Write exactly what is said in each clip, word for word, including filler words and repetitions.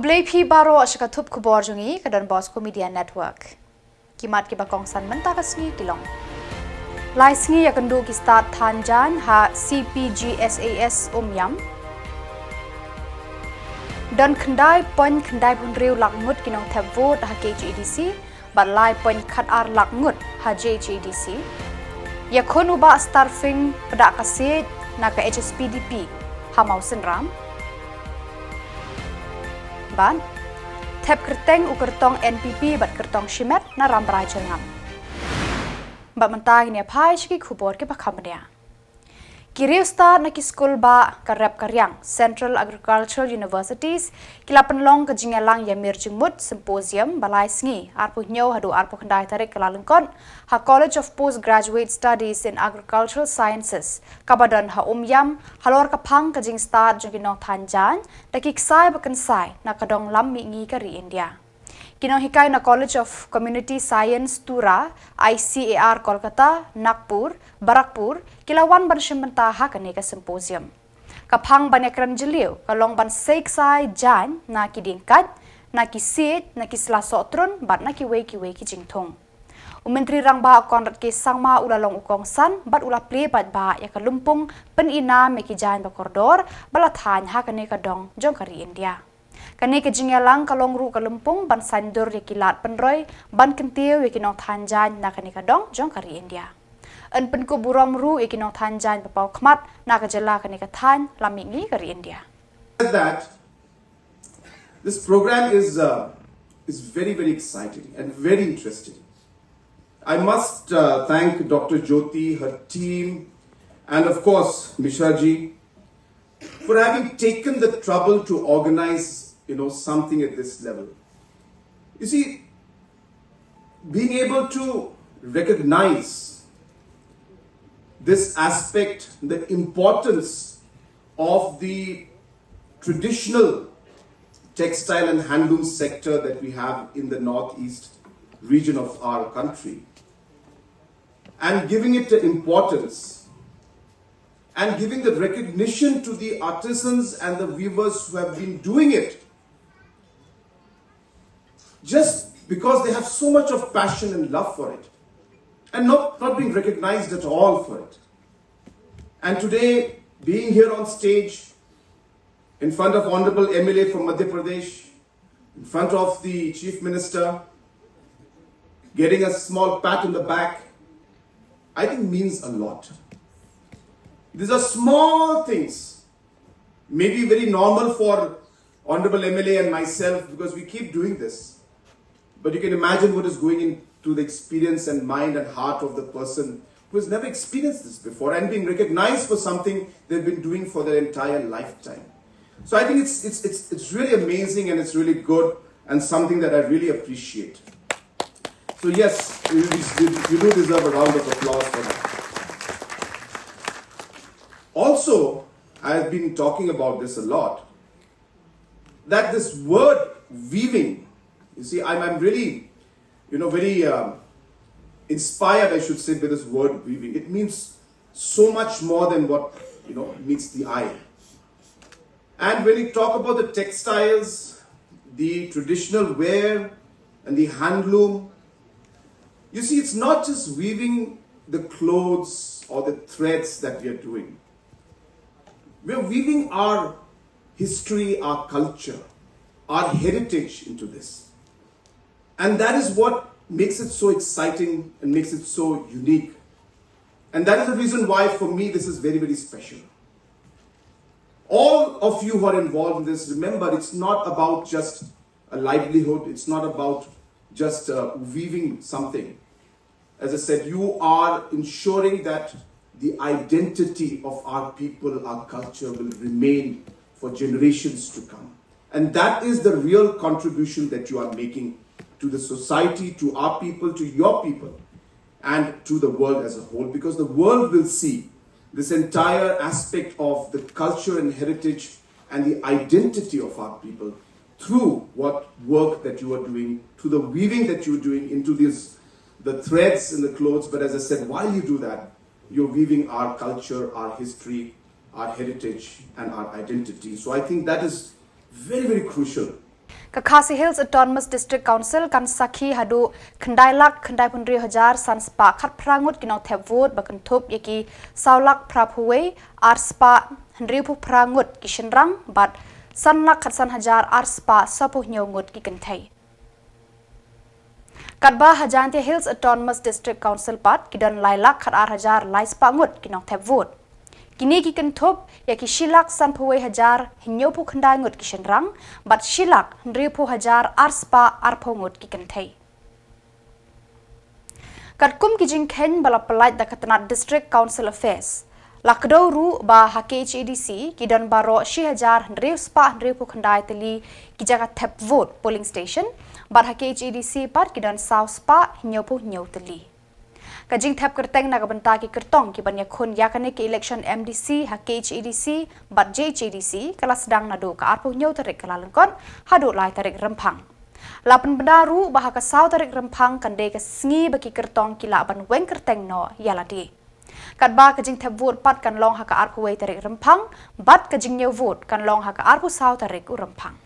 Blei phi baroh sha ka thup khubor jong ngi ka Don Bosco Media Network. Ki mat kiba kongsan mynta ka sngi ki long: Lai sngi ïakynduh ki stad than jaiñ ha C P G S A S Umiam. Don khyndai point khyndai phew hynriew lak ngut ki nongthep vote ha K H A D C bad lai point khat ar lak ngut ha J H A D C. Ïakhun u Bah Starfing Pdakasiej na ka H S P D P ha Mawsynram. Bad thep kyrteng u kyrtong N P P bad kyrtong shimet na Rambrai Jyrngam. Bad mynta ngin ïa phai sha ki khubor kiba kham bniah. Ki riewstad na ki skul ba ka rep ka riang, Central Agricultural Universities, ki la pynlong ka jingïalang ïamir jingmut symposium ba lai sngi, arphew hynñiew haduh arphew khyndai tarik Kyllalyngkot ha College of Postgraduate Studies in Agricultural Sciences kaba don ha Umiam, halor ka phang ka jingstad jong ki nongthan jaiñ da ki ksai ba kynsai na ka dong lam mihngi ka ri India. Ki nonghikai na College of Community Science, Tura, I C A R Kolkata, Nagpur, Barrackpore, ki la wan ban shim bynta ha kane ka symposium. Ka phang ban ïakren jylliew ka long ban sei ksai jaiñ na ki diengkait, na ki siej, na ki sla sohtrun bad na kiwei kiwei ki jingthung. U Myntri Rangbah Conrad K Sangma u la long u kongsan bad u la plie paidbah ïa ka lympung pynïnam ïa ki jaiñ ba kordor ba la thaiñ ha kane ka dong jong ka ri India. Kane ka jingïalang ka long ruh ka lympung ban saiñdur ïa ki lad pynroi ban kyntiew ïa ki nongthan jaiñ na kane ka dong jong ka ri India. Yn pynkup burom ruh ïa ki nongthan jaiñ ba paw khmat na ka jylla kane ka thaiñ lam mihngi ka ri India. That this program is uh, is very, very exciting and very interesting. I must uh, thank Doctor Jyoti, her team, and of course Mishra ji, for having taken the trouble to organize, you know, something at this level. You see, being able to recognize this aspect, the importance of the traditional textile and handloom sector that we have in the northeast region of our country, and giving it the importance and giving the recognition to the artisans and the weavers who have been doing it just because they have so much of passion and love for it and not, not being recognized at all for it. And today, being here on stage in front of Honorable M L A from Madhya Pradesh, in front of the Chief Minister, getting a small pat on the back, I think means a lot. These are small things, maybe very normal for Honorable M L A and myself because we keep doing this. But you can imagine what is going into the experience and mind and heart of the person who has never experienced this before and being recognized for something they've been doing for their entire lifetime. So I think it's, it's, it's, it's really amazing and it's really good and something that I really appreciate. So yes, you, you, you do deserve a round of applause for that. Also, I've been talking about this a lot, that this word weaving, you see, I'm, I'm really, you know, very um, inspired, I should say, by this word weaving. It means so much more than what, you know, meets the eye. And when you talk about the textiles, the traditional wear, and the handloom, you see, it's not just weaving the clothes or the threads that we are doing. We're weaving our history, our culture, our heritage into this. And that is what makes it so exciting and makes it so unique. And that is the reason why, for me, this is very, very special. All of you who are involved in this, remember, it's not about just a livelihood, it's not about just uh, weaving something. As I said, you are ensuring that the identity of our people, our culture will remain for generations to come. And that is the real contribution that you are making to the society, to our people, to your people, and to the world as a whole, because the world will see this entire aspect of the culture and heritage and the identity of our people through what work that you are doing, through the weaving that you're doing into these, the threads in the clothes. But as I said, while you do that, you're weaving our culture, our history, our heritage, and our identity. So I think that is very, very crucial. Ka Khasi Hills Autonomous District Council kan sakhi haduh khyndai lak khyndai phew hynriew hajar san spah khatphra ngut ki nongthep vote ba kynthup ïa ki saw lak phra phew wei ar spah hynriew phew phra ngut ki shynrang bad san lak khatsan hajar ar spah saw phew hynñiew ngut ki kynthei. Katba ha Jaintia Hills Autonomous District Council pat ki don lai lak khatar hajar lai spah ngut ki nongthep vote. Kine ki kynthup ïa ki shi lak san phew wei hajar hynñiew phew khyndai ngut ki shynrang bad shi lak hynriew phew hajar ar spah ar phew ngut ki kynthei. Katkum ki jingkheiñ ba la pyllait da ka tnat District Council Affairs, la kdew ruh ba ha K H A D C ki don baroh shi hajar hynriew spah hynriew phew khyndai tylli ki jaka thep vote polling station bad ha K H A D C pat ki don saw spah hynñiew phew hynñiew tylli. Ka jingthep kyrteng na ka bynta ki kyrtong ki ban ïakhun ïa kane ka election M D C ha K H A D C bad J H A D C ka la sdang naduh ka ar phew hynñiew tarik Kyllalyngkot haduh lai tarik Rymphang. La pynbna ruh ba ha ka saw tarik Rymphang kan dei ka sngi ba ki kyrtong ki lah ban weng kyrteng noh ïa lade. Katba ka jingthep vote pat kan long ha ka ar phew wei tarik Rymphang bad ka jingngew vote kan long ha ka ar phew saw tarik u Rymphang.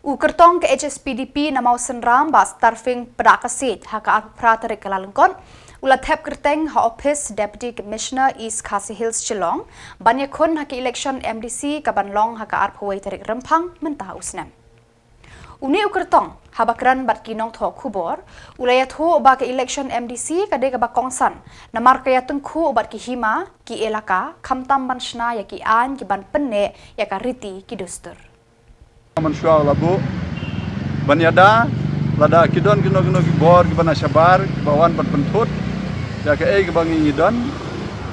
U kyrtong ka H S P D P na Mawsynram Bah Starfing Pdakasiej ha ka ar phew phra tarik Kyllalyngkot u la thep kyrteng ha ophis Deputy Commissioner East Khasi Hills Shillong ban ïakhun ha ka election M D C ka ban long ha ka ar phew wei tarik Rymphang mynta u snem. Une u kyrtong haba kren bad ki nongthoh khubor u la ïathuh ba ka election M D C ka dei kaba kongsan namar ka ïatyngkhuh bad ki hima, ki elaka, khamtam ban shna ïa ki aiñ ki ban pynneh ïa ka riti ki dustur. Mynshuwa la buh ban ïada lada ki don kino kino ki bor ki ban shabar ki ba wan ban pynthut ïa kaei kaba ngi don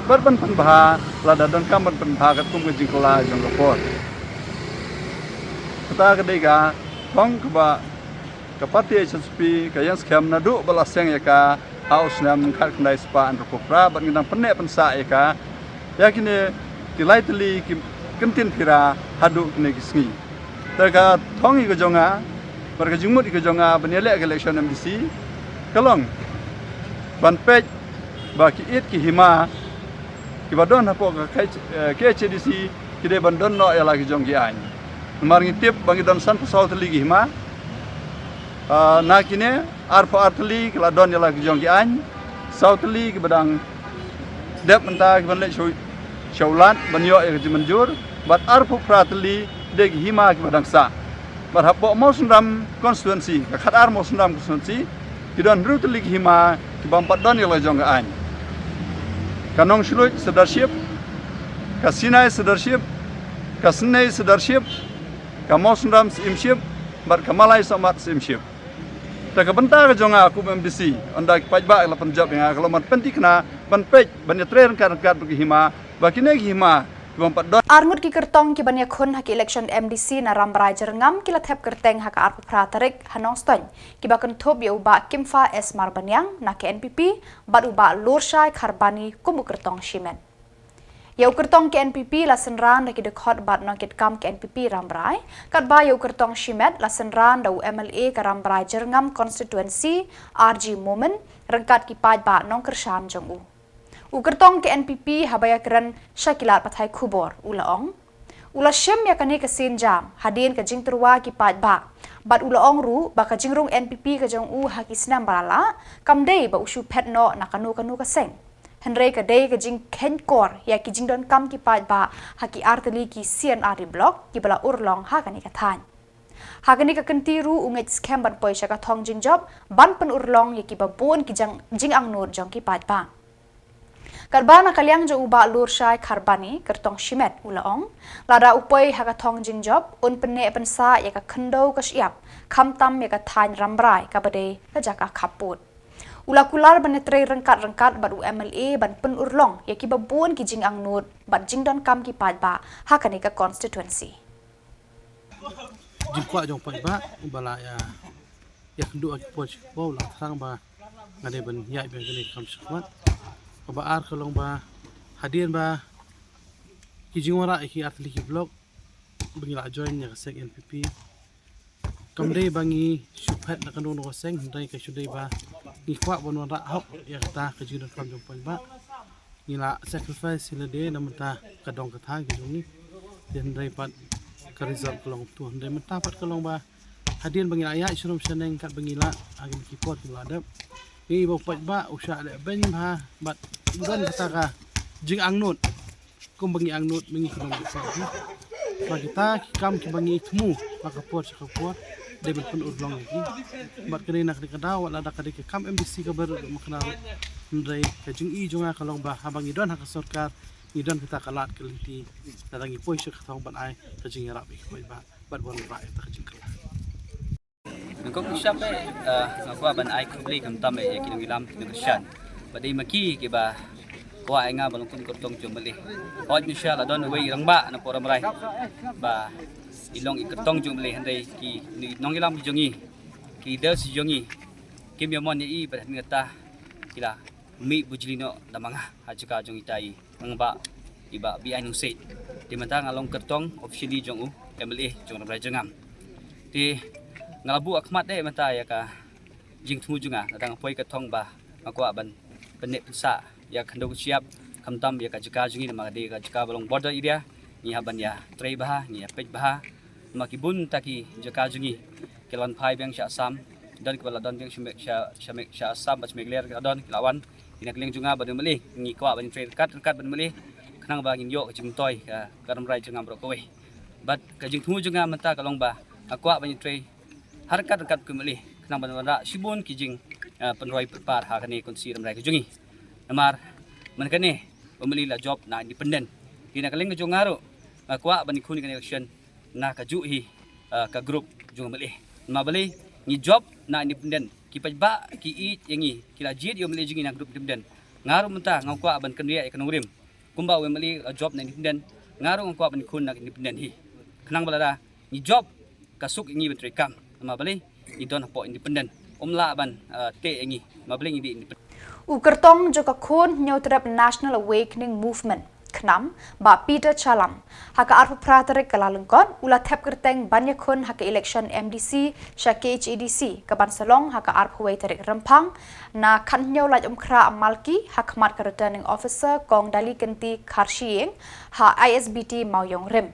bad ban pynbha lada don kam ban pynbha katkum ka jingkylla jong ka por. Kata ka dei ka kong kaba ka party H S P ka ïeng skhem naduh ba la seng ïa ka ha u snem khatkhyndai spah hynriewphew phra bad ngi dang pynneh pynsah ïa ka ïa kine ki lai tylli ki kyntien phira haduh kine ki sngi. Te ka thong ïa ka jong nga bad ka jingmut ïa ka jong nga ban ïaleh ka election M D C ka long ban peit ba ki ïit ki hima kiba don hapoh ka K H A D C ki dei ban don noh ïa la ki jong ki aiñ. Namar ngi tip ba ngi don san phew saw tylli ki hima. Na kine ar phew ar tylli ki la don ïa la ki jong ki aiñ, saw tylli kiba dang dep mynta ki ban leit sha u Lat ban ïoh ïa ka jingmynjur bad ar phew phra tylli ki dei ki hima kiba dang sah. Bad hapoh Mawsynram constituency, ka khatar Mawsynram constituency, ki don hynriew tylli ki hima kiba ym pat don ïa la jong ka aiñ. Ka Nongshluit Sirdarship, ka Sinai Sirdarship, ka Synei Sirdarship, ka Mawsynram Syiemship bad ka Malai Sohmat Syiemship. Te ka bynta ka jong nga kum M D C, ynda ki paidbah ki la pynjop ïa nga ka long ban pynthikna ban peit ban ïatrei ryngkat ryngkat bad ki hima ba kine ki hima kiba ym pat don. Ar ngut ki kyrtong kiban ïakhun ha ka election M D C na Rambrai Jyrngam ki la thep kyrteng ha ka ar phew phra tarik ha Nongstoiñ kiba kynthup ïa u Bah Kimfa S Marbaniang na ka N P P bad u Bah Lurshai Kharbani kum u kyrtong shimet. Ïa u kyrtong ka N P P la synran da ki dkhot bad nongkitkam ka N P P Rambrai, katba ïa u kyrtong shimet la synran da u M L A ka Rambrai Jyrngam constituency R G Momin ryngkat ki paidbah nongkyrshan jong u. U kyrtong ka N P P haba ïakren sha ki lad pathai khubor u la ong, u la shim ïa kane ka sienjam hadien ka jingtyrwa ki paidbah bad u la ong ruh ba ka jingrung N P P ka jong u ha ki snem ba la lah kam dei ba u shu phet noh na kano kano ka seng. Hynrei ka dei ka jingkheiñkor ïa ki jingdonkam ki paidbah ha ki artylli ki C and R D block kiba la urlong ha kane ka thaiñ. Ha kane ka kynti ruh u ngeit skhem ban poi sha ka thong jingjop ban pynurlong ïa kiba bun ki jingangnud jong ki paidbah. Katba na ka liang jong u Bah Lurshai Kharbani kyrtong shimet u la ong, lada u poi ha ka thong jingjop un pynneh pynsah ïa ka khyndew ka shyiap khamtam ïa ka thaiñ Rambrai kaba dei ka jaka khappud. U la kular ban ïatrei ryngkat ryngkat bad u M L A ban pynurlong ïa kiba bun ki jingangnud bad jingdonkam ki paidbah ha kane ka constituency. Jingkwah jong paidbah ba la ïa ïakynduh ha ki por sha ki por la thrang ba nga dei ban ïaid bad kane ka kam shakhmat. Kaba ar ka long ba hadien ba ki jingwanrah ïa ki artylli ki block ba ngi la join ïa ka seng N P P. Kam dei ba ngi shu phet na kano kano ka seng, hynrei ka shu dei ba ngi kwah ban wanrah hok ïa kata ka jingdonkam jong paidbah. Ngi la sacrifice ïa lade na bynta ka dong ka thaiñ ka jong ngi. Te hynrei pat Ka result ka long tu. Hynrei mynta pat ka long ba hadien ba ngi la ïaid sha rum sha neng katba ngi lah ha kine ki por kiba la dep, ngi ba u paidbah u shah leh beiñ bha bad u don kata ka jingangnud. Kumba ngi angnud mynta ki long ki sa ki. Ba kita ki kam kiba ngi thmu ha ka por sha ka por dei ban pynurlong ïa ki. Bad kane na kane ka daw wat lada ka dei ka kam M D C kaba ruh ma kane ruh, hynrei ka jingïohi jong nga ka long ba haba ngi don ha ka sorkar ngi don kata ka lad ka lynti, lada ngi poi sha ka thong ban ai ka jingïarap ïa ki paidbah bad ban wanrah ïa kata ka jingkylla. Nga kong sha phi, eh, nga kwah ban ai khublei khamtam ïa ki nongïalam ki nongkyrshan. Ba dei ma ki kiba kwah ïa nga ba long kum kyrtong jong u M L A. Hooid, mynshwa la don uwei u rangbah na Pyrthei ba i long i kyrtong jong u M L A, hynrei ki nongïalam ki jong ngi, ki leaders jong ngi, kim ïa mon ïa i, bad hynrei kata ki la mih bujli noh da ma nga ha jaka jong ita i rangbah i Bah B I Nongsiej. Te mynta nga long kyrtong officially jong u M L A jong Rambrai Jyrngam. Te nga la buh ha khmat de mynta ïa ka jingthmu jong nga, lada nga poi ka thong ba nga kwah ban pynneh pynsah ïa ka khyndew ka shyiap, khamtam ïa ka jaka jong ngi namar ka dei ka jaka ba long border area, ngi hap ban ïa trei bha, ngi ïa peit bha. Namar ki bun ta ki jaka jong ngi ki la wan phai biang sha Assam, don kiba la don biang sha Me-, sha, sha Me-, sha Assam bad sha Meghalaya ki la don, ki la wan. Te na ka liang jong nga bad u M L A ngi kwah ban trei ryngkat ryngkat bad u M L A khnang ba ngin ïoh ka jingmyntoi ka, ka Rambrai Jyrngam baroh kawei. Bad ka jingthmu jong nga mynta ka long ba nga kwah ban trei ha ryngkat ryngkat bad u M L A khnang ban wanrah shibun ki jing, eh, pynroi pynpar ha kane ka constituency Rambrai ka jong ngi. Namar man kane u M L A la jop na independent. Te na ka liang ka jong nga ruh nga kwah ban ïakhun ïa kane ka election na kajuh hi, eh, ka group jong u M L A. Namar balei ngi jop na independent, ki paidbah ki ïeit ïa ngi, ki la jied ïa u M L A jong ngi na group independent. Nga ruh mynta nga kwah ban kynriah ïa ka nongrim. Kumba u M L A la jop na independent, nga ruh nga kwah ban ïakhun na independent hi. Khnang ba lada ngi jop ka suk ïa ngi ban trei kam. Namar balei ngi don hapoh independent. Um lah ban, eh, teh ïa ngi. Namar balei ngi dei independent. U kyrtong jong ka Khun Hynñiewtrep National Awakening Movement, KHNAM, Bah Peter Chalam, ha ka arphew phra tarik Kyllalyngkot u la thep kyrteng ban ïakhun ha ka election M D C sha K H A D C kaban sa long ha ka arphew wei tarik Rymphang, na khathynñiew lait Umkhrah Malki, ha khmat ka Returning Officer Kong Dalikynti Kharshiing, ha I S B T Mawïong Rim.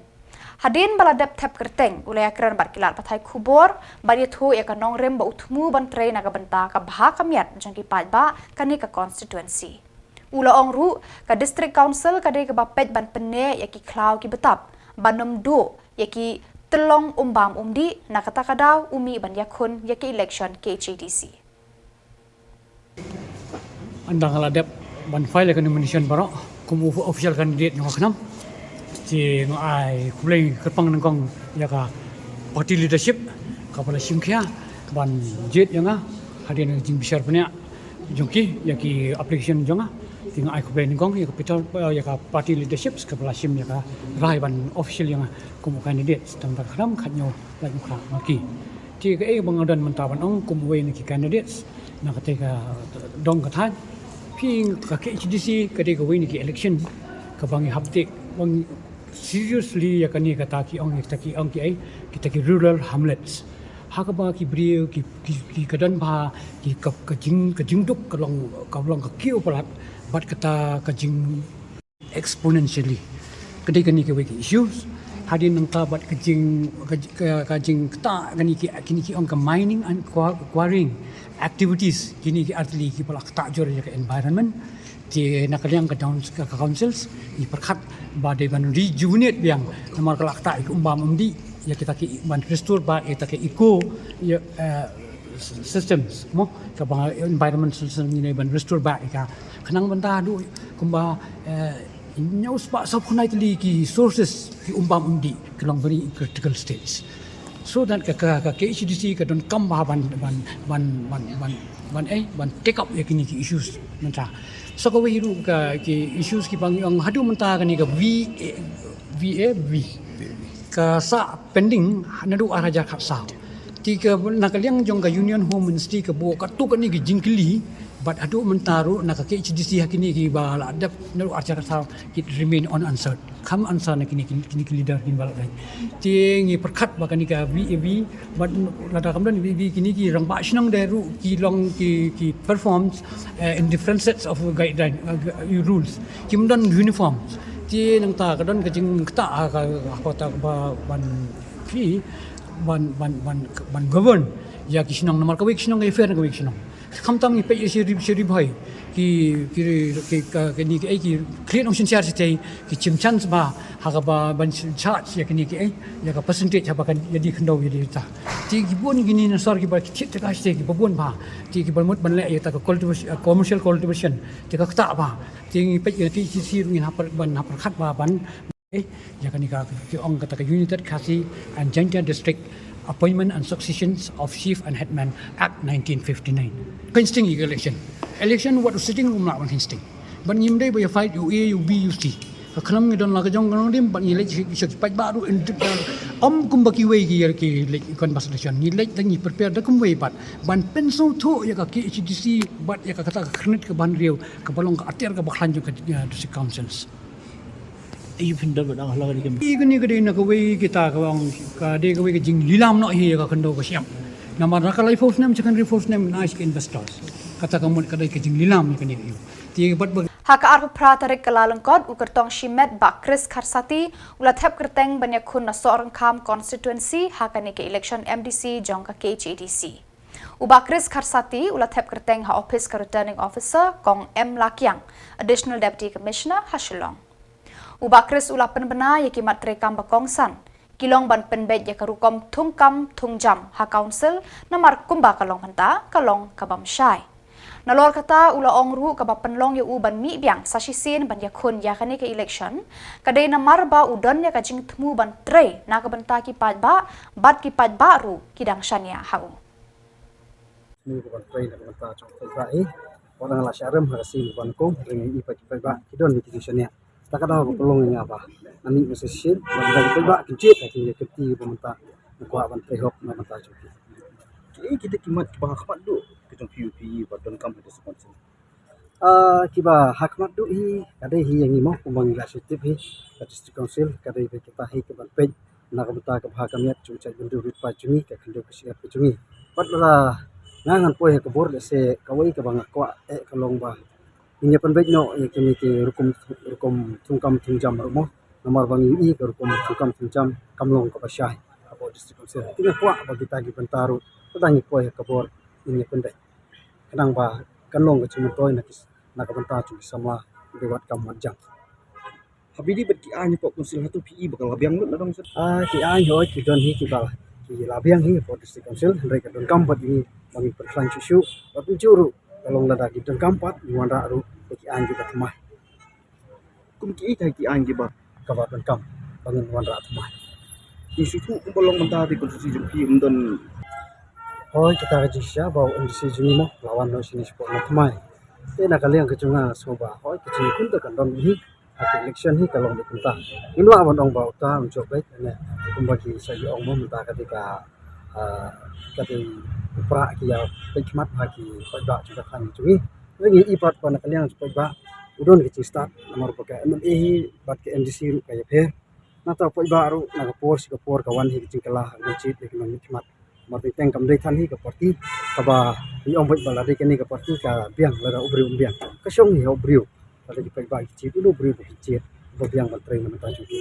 Hadien ba la dep thep kyrteng, u la ïakren bad ki lad pathai khubor bad ïathuh ïa ka nongrim ba u thmu ban trei na ka bynta ka bha ka miat jong ki paidbah kane ka constituency. U la ong ruh ka District Council ka dei kaba peit ban pynneh ïa ki khlaw ki btap ban ym duh ïa ki tyllong um bam um dih, na kata ka daw u mih ban ïakhun ïa ka election K H A D C. Ynda nga la dep ban file ïa ka nomination baroh kum u official candidate jong ka KHNAM, te nga ai khublei kyrpang nyngkong ïa ka party leadership kaba la shim khia ban jied ïa nga hadien ka jingbishar bniah jong ki ïa ki application jong nga. Te nga ai khublei nyngkong ïa ka Peter, eh, ïa ka party leadership kaba la shim ïa ka rai ban official ïa nga kum u candidate tang da ka KHNAM khathynñiew lait Umkhrah Malki. Te kaei ba nga don mynta ban ong kum uwei na ki candidates na katei ka dong ka thaiñ. Phi, ka K H A D C ka dei kawei na ki election kaba ngi hap take, ba ngi seriously ïa kane kata ki ong, kita ki ong ki ei, kita ki rural hamlets. Ha kaba ki briew ki, ki, ki ka don bha ki ka, ka jing, ka jingduk ka long, ka long ka kiew palat bad kata ka jing exponentially. Ka dei kane kawei ka issues. Hadien nangta bad ka jing, ka, ka, ka jingktah kane ki, kine ki ong ka mining and qua-, quarrying activities, kine ki artylli kiba la ktah jur ïa ka environment. Te na ka liang ka down, ka, ka councils ngi pyrkhat ba dei ban rejuvenate biang namar ka la ktah ïa ka um bam um dih, ïa kita ki ban restore back ïa kita ki eco, ïa, eh, systems mo, kaba environment system ngi dei ban restore back ïa ka. Khnang ban da haduh kumba, eh, hynñiew spah sawphew khyndai tylli ki sources ki um bam um dih ki long very critical stage. So that ka, ka, ka K H A D C ka donkam bha ban, ban, ban, ban, ban, ban, eh, ban take up ïa kine ki issues mynta. So kawei ruh ka ki issues kiba ngi ong haduh mynta kane ka V A, V A V ka sah pending naduh ar hajar khatsaw. Te ka na ka liang jong ka Union Home Ministry ka buh katto katne ki jingkylli bad haduh mynta ruh na ka K H A D C ha kine kiba la dep naduh ar hajar khatsaw, it remain unanswered. Kham answer na kine, kine, kine ki leader kiba la dep. Te ngi pyrkhat ba kane ka V A V bad lada kam don V A V kine ki rangbah shnong de ruh ki long ki, ki performs, eh, in different sets of guideline, eh, rules. Kim don uniform. Te nangta ka don ka jingktah ha ka, ha kata ba ban phi ban ban ban ban govern ïa ki shnong, namar kawei ka shnong ka ïapher na kawei ka shnong. Khamtam ngi peit ïa shi ri, shi ri bhai ki ki ki ka kini ki ei ki khlieh nongshynshar shatei ki chim chance ba ha kaba ban charge ïa kini ki ei ïa ka percentage haba kan ïa di khyndew ïa di ta. Te ki bun kini na sor kiba ki thied te ka shatei kiba bun ba te kiba mut ban leh ïa ta ka cultivation, commercial cultivation te ka ktah ba. Te ngi peit ïa K H A D C ruh ngin hap ban hap pyrkhat ba ban eh ïa kane ka ki ong kata ka United Khasi and Jaintia District Appointment and Successions of Chief and Headman Act nineteen fifty-nine. Ka insting ïa ka election. Election wat u sitting room lah ban insting. Ban ngim dei ba ïa fight u A u B u C. Ka khnam ngi don la ka jong ka nongrim ban ngi leit sha ki paidbah ruh in dip dar. Om kumba kiwei ki ïa ki leit kon bas election. Ngi leit da ngi prepare da kumwei bad ban pynsngewthuh ïa ka K H A D C bad ïa ka kata ka khyrnit ka ban riew kaba long ka atiar kaba khlaiñ jong ka district councils. Ayu phin da ba dang hala ka dei ka. Ïa kane ka dei na kawei kita ka ong ka dei kawei ka jinglilam noh hi ka khyndew ka shyiap. Namar na ka lai force nem secondary force nem na ka investors. Kata ka mut ka dei ka jinglilam ïa kane ka ïa. Te bad ba Ha ka arphew phra tarik Kyllalyngkot, u kyrtong shimet Bah Chris Kharsati u la thep kyrteng ban ïakhun na Sohryngkham constituency ha kane ka election M D C jong ka K H A D C. U Bah Chris Kharsati u la thep kyrteng ha ophis ka Returning Officer Kong M Lakiang, Additional Deputy Commissioner ha Shillong. U Bah Chris u la pynbna ïa ki mat treikam ba kongsan, ki long ban pynbeit ïa ka rukom thungkam thungjam ha council, namar kumba ka long mynta ka long ka bym shai. Nalor kata u la ong ruh kaba pynlong ïa u ban mih biang sa shisien ban ïakhun ïa kane ka election ka dei namar ba u don ïa ka jingthmu ban trei na ka bynta ki paidbah bad ki paidbah ruh ki dang shaniah ha u. Ni ka ban trei na ka bynta jong ki paidbah hi. Wat la nga la shah rem ha ka sien ba nyngkong, hynrei ngi i pat ki paidbah ki don ki jingshaniah. Ta ka daw ba ka long ïa nga ba nga mih ma sa shisien ba ki paidbah kin jied ha kine ki kti ba mynta nga kwah ban trei hok na ka bynta jong ki. Kiei kita ki mat kiba ha khmat duh ka jong phi, phi ba donkam ha district council? Ah, kiba ha khmat duh hi ka dei hi ïa ngi mo, kumba ngi la shu tip hi, ka district council ka dei ba kita hi ka ban peit na ka bynta ka bha ka miat jong u jaitbynriew rit paid jong ngi, ka khyndew ka shyiap ka jong ngi. Bad lada nga ngan poi ha ka bor, lehse kawei kaba nga kwah eh ka long ba ngin ïa pynbeit noh ïa kine ki rukom, rukom thungkam thungjam ruh mo. Namar ba ngi i ka rukom thungkam thungjam kam long kaba shai hapoh district council. Te nga kwah ba kita ki bynta ruh lada ngi poi ha ka bor ngin ïa pynbeit. Khnang ba kan long ka jingmyntoi na ki, na ka bynta jong ki samla kiba wad kam wad jam. Haba ïadei bad ki aiñ hapoh council, hato phi i ba ka la biang lut na dong sha? Ah, ki aiñ hooid ki don hi kiba ki la biang hi hapoh district council, hynrei ka donkam pat ïa ngi ba ngin pynkhlaiñ shuh shuh. Bad pynjur ruh ka long lada ki donkam pat ngin wanrah ruh ïa ki aiñ kiba thymmai. Kum kiei kita ki aiñ kiba, kaba donkam ba ngin wanrah thymmai. Ngi sngewthuh kumba long mynta te constituency jong phi ym don. Hooid, kita ka jingshisha ba u M D C jong ngi mo la wan noh shane shapoh na thymmai. Te na ka liang ka jong nga nga sngew ba hooid ka jingïakhun te kan don hi ha ka election hi ka long beit kumta. Ngim lah ban ong ba uta un jop beit ne kumba ki sa ïa ong mo, mynta ka dei ka, ah, ka dei u prah ki ïa peit khmat ha ki paidbah jong ka thaiñ jong ngi. Ngi i pat ba na ka liang jong paidbah u don ka jingstad namar ba ka M L A hi bad ka M D C ruh ka ïapher. Nangta paidbah ruh na ka por sha ka por ka wan hi ka jingkylla ha ka jingjied ïa ki nongmihkhmat. Namar teng teng kam dei than hi ka party kaba ngi ong beit ba la dei kane ka party ka biang lada u briew um biang. Ka shong hi ha u briew. Lada ki paidbah ki jied, uno u briew ba ki jied ba biang ban trei na ka bynta jong ki.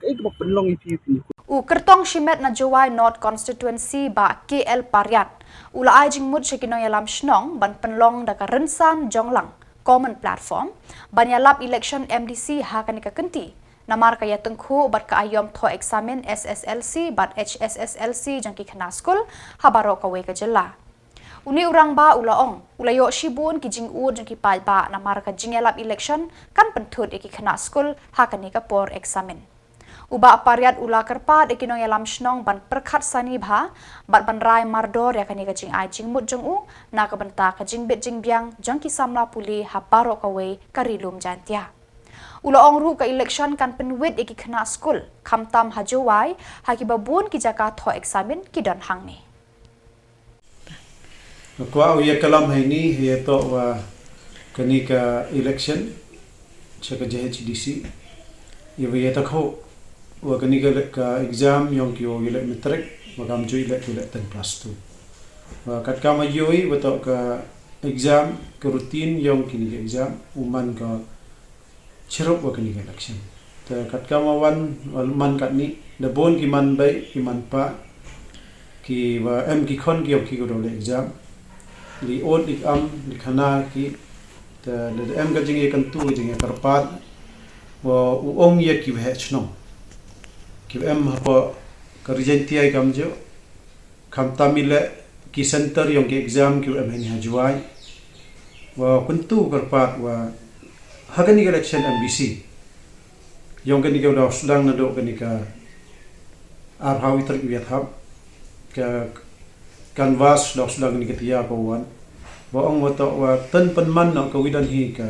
Kaei kaba pynlong ïa phi phi. U kyrtong shimet na Jowai North Constituency Bah K L Pariat u la ai jingmut sha ki nongïalam shnong ban pynlong da ka rynsan jong lang, common platform, ban ïalap election M D C ha kane ka kynti. Namar ka ïatyngkhuh bad ka aïom thoh eksamin S S L C bad H S S L C jong ki khynnah skul ha baroh kawei ka jylla. Une u rangbah u la ong u la ïoh shibun ki jingud jong ki paidbah namar ka jingïalap election kan pynthut ïa ki khynnah skul ha kane ka por eksamin. U Bah Pariat u la kyrpad ïa ki nongïalam shnong ban pyrkhat sani bha bad ban rai mardor ïa kane ka jingai jingmut jong u na ka bynta ka jingbit jingbiang jong ki samla pule ha baroh kawei ka Ri Lum Jaiñtia. U la ong ruh ka election kan pynwit ïa ki khynnah skul khamtam ha Jowai ha kiba bun ki jaka thoh eksamin ki don hangne. Nga kwah u ïa kalam ha ini ha ïa toh wa kani ka election sha ka J H D C. Ïa wa ïa takho wa kani ka, ka exam yong ki wa ïa leh matric wa kam ju ïa leh ki leh ten plus two. Wa kat kam ïa wa toh ka exam ka routine yong kini ka exam u man ka chirup wa kani ka election. Te katkam wa wan, wa man katni, da bun ki man bei, ki man pa, ki wa em ki khon ki ong ki ko do le exam. Li ot li am, li khana ki, te da em ka jingïakyntu, ka jingïakyrpad, wa u ong ya ki wa heh chnong. Ki wa em hapoh ka Ri Jaintia kam jo, khamtam i leh ki center yong ki exam ki wa em ha ni ha Jowai. Wa kyntu kyrpad wa ha kani ka election M D C. Yong kani ka daw sdang naduh kani ka arphew tarik u Ïathap. Ka canvass daw sdang kani ka tiar ka wan. Wa ong wa toh wa tang pynman noh ka wi don hi ka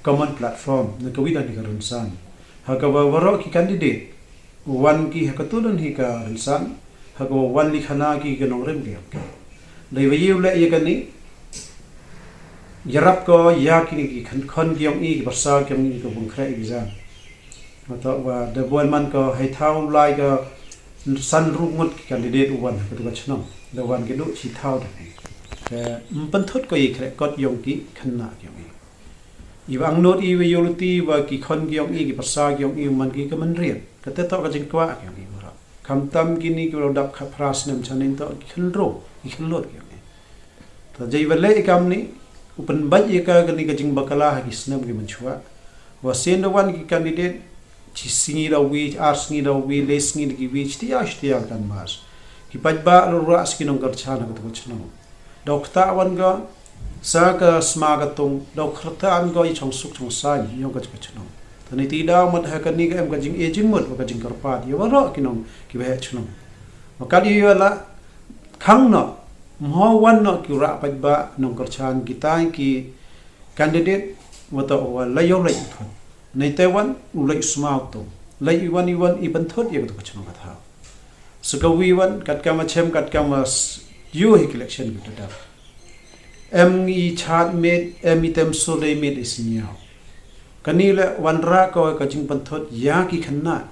common platform, na ka wi don hi ka rynsan. Ha ka wa waroh ki candidate wan ki ha ka tu don hi ka rynsan, ha ka wan li khana ki ka nongrim ki. Dei wa ïoh leh ïa kani, ïarap ko ïa kini ki khon, khon ki ong i, ki pyrsa ki ong i, ka bun khreh exam. Wa toh wa da bun man ko hei thaw lai ka san ruh ngut ki candidate u wan ha ka tu ka chnong. Da wan ki duh chi thaw da ni. Ka ym pynthut ko i khreh kot yong ki khynnah ki ong i. I wa ang not i wa ïoh luti wa ki khon ki ong i, ki pyrsa ki ong i, man ki ka mynried. Ka te toh ka jingkwah ki ong i wa. Khamtam kini ki wa dap khatphra snem chaneng toh ki khynroo, ki khynlot ki ong i. Ta jai wa leh i kam ni, u pynbeit ïa ka kani ka jingbakla ha ki snem ki mynchwa. Wa sien da wan ki candidate, chi sngi da wi, ar sngi da wi, le sngi da ki wi, chi tiar, chi tiar kan mas. Ki paidbah ruh ruh sa ki nongkyrchan ha ka tu ka chnong. Daw ktah wan ka, sa ka sma ka tung, daw ktah wan ka i chong suk chong saiñ, yong ka jingkyrchan. Te ni ti daw mat ha kani ka em ka jing e jingmut, wa ka jingkyrpad, ïa waroh ki nong, ki wa heh chnong. Wa ka di ïa la, khang noh, mho wan noh ki rah paidbah, nongkyrchan, ki tai ki candidate, wa toh wa la ïoh leh i thut. Nei te wan, u leh sma u tung. Leh i wan i wan i pynthut ïa ka tu ka chnong ka thaw. Sa ka wi wan, katkam wa chem, katkam wa s-, ïoh hi ka election ki ta dap. Em i chad met, em i tem sur dei met i sñiaw. Kani le wan ra ko ka jingpynthut ïa ki khynnah.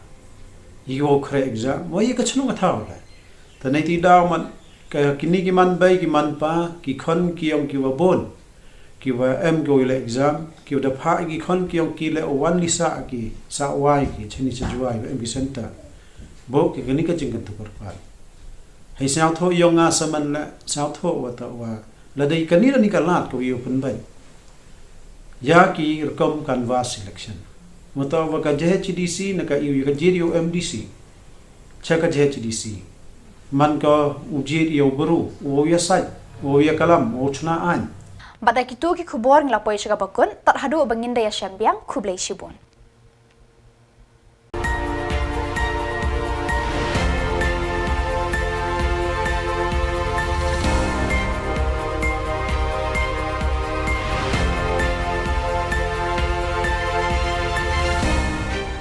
Ïa ki wa khreh exam, wa ïa ka chnong ka thaw le. Ta nei ti daw man, ka kini ki man bei, ki man pa, ki khon ki ong ki wa bun. Ki wa em ki wa leh exam, ki wa da phah ki khon ki ong ki le wan li sa ki, sa wai ki, chini cha Jowai, wa em ki center. Bo ki kani ka jingkyntu kyrpad. Hei sñiawthuh yong nga sa man le, sñiawthuh wa ta wa. La dei kani da ni ka lad ka wi u pynbeit. Ïa ki rukom canvass election. Wa ta wa ka J H D C na ka ïa ka J D U M D C. Cha ka J H D C. Man ka u jied ïa u bru, u ïa sait, u ïa kalam, u chna aiñ. Bad da kitu ki khubor ngi la poi sha ka bakut, tad haduh ba ngin da ïa shem biang, khublei shibun.